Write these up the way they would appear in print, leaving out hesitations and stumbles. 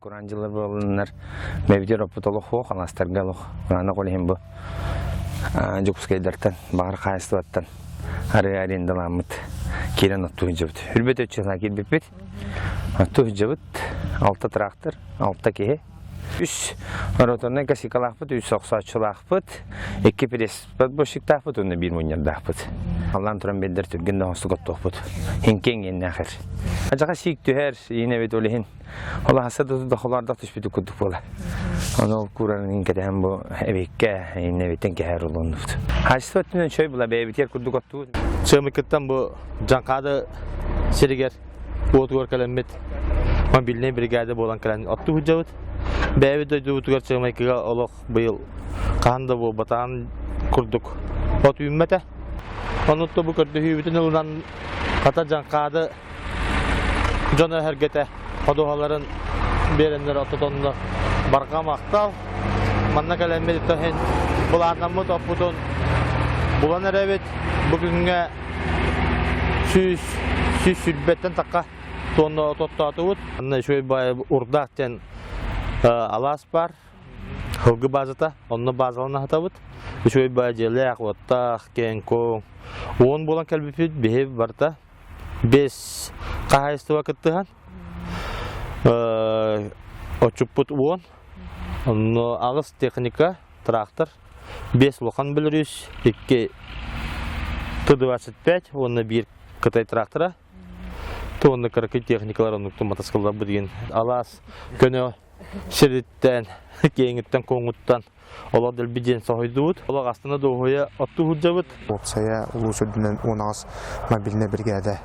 Кураан дьыллар буоллуннар бэйбитигэр оппут олох суох, алаастарга олох кураанах ол иһин бу Дьокуускайдартан, баҕар хаһаайыстыбаттан арыы арендаламмыт киирэн оттуу сылдьабыт. Үрбэт өччө киирбиппит. Оттуу сылдьабыт. Алта трактор, алта киһи. Үс роторнай косилкалаахпыт, үс охсооччулаахпыт, икки пресс-подборщиктаахпыт уонна биир мунньардаахпыт. Халлаан туран биэрдэр түргэн да оҥостук оттуохпут. Иҥкиэҥ иэннээхэр. Адьаха сиик түһэр, иин эбит ол иһин. Ол аһаса да холоордох түспүтүк курдук буола. Ону ол куурарын кэтэһэн бу эбиккэ, иннэбиттэн кэһэр олоннубут. Хаачыстыба өттүнэн чөй була бэйэбитигэр курдук оттуубут. Чыамыкыттан бу Дьаҥхаады сиригэр уотугар кэлэммит мобильнай бригада буолан кэлэн оттуу сылдьабыт. Бэйэбит дойдубутугар Чыамайкыга олох быйыл хаһан да буолбатаҕын курдук от үүммэтэ. Онуттан бу көрдөһүүбүтүн ылынан хата Дьаҥхаады дьоно эһэргэтэ ходуһаларын биэрэннэр оттотоннор барҕа махтал. Манна кэлэммит иһин былааннаммыт оппутун булан эрэбит. Бу күҥҥэ 100 120-тэн тахха тонна ототтоотубут. Манна үчүгэй баай Урдаах диэн алаас баар. Һылгы базата, онно базалан аһатабыт. Үчүгэй баай дьиэлээх, уоттаах, киэҥ-куоҥ. Уон буолан кэлбиппит, биһи барыта биэс хаһаайыстыба кыттыһан отчуппут уон, онно аҕыс техника, трактор, биэс улахан Беларусь, икки Т-25 уонна биир Кытай трактора, уонна кыракый техникалар оннуктун матаскалларбыт диэн алаас көнө сириттэн, киэҥиттэн-куоҥуттан олох дэлби диэн соһуйдубут. Олох астына дуоһуйа оттуу сылдьабыт. Уопсайа улуус үрдүнэн 18 мобильнай биригээдэ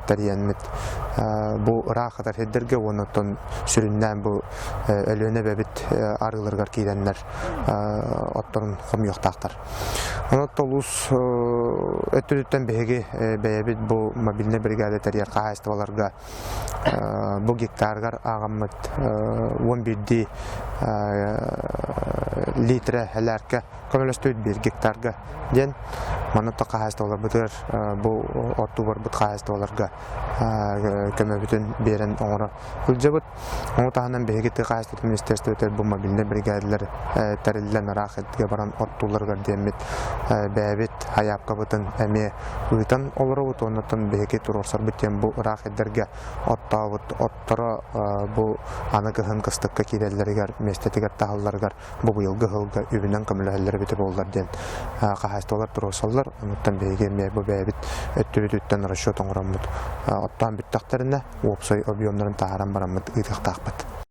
тэрийэммит бу ыраах хатар сирдэргэ уонна оттон сүрүннээн бу Өлүөнэ эбэбит арыыларыгар киирэннэр отторун хомуйуохтаахтар. Онон улуус өттүтүттэн биһиги бэйэбит бу мобильнай биригээдэ тэрийэр хаһаайыстыбаларга бу гектарыгар ааҕаммыт 11 литрэ элээркэ көмөлөстүбүт биир гектарга диэн манна хаһаайыстыбаларбытыгар бу оттуу барбыт хаһаайыстыбаларга көмөбүтүн биэрэн оҥоро сылдьабыт. Ону таһынан биһиги тыа хаһаайыстыбатын министерствотыгар бу мобильнай бригадалар тэриллэн ыраах эргэ баран оттуулларыгар диэммит бэйэбит хайаапкабытын эмиэ ыытан олоробут уоннаттан биһиги туруорсарбыт диэн бу ыраах эрдэргэ оттообут отторо бу аны кыһын кыстыкка киирэллэригэр миэстэтигэр таһалларыгар бу быйылгы сылга үбүнэн көмөлөһөллөр эбитэ буоллар диэн хаһаайыстыбалар туруорсаллар. Онуттан биһиги эмиэ бу бэйэбит өттүбүтүттэн расчет оҥороммут оттоон бүттэхтэринэ уопсай объемнарын таһааран бараммыт ыытыахтаахпыт.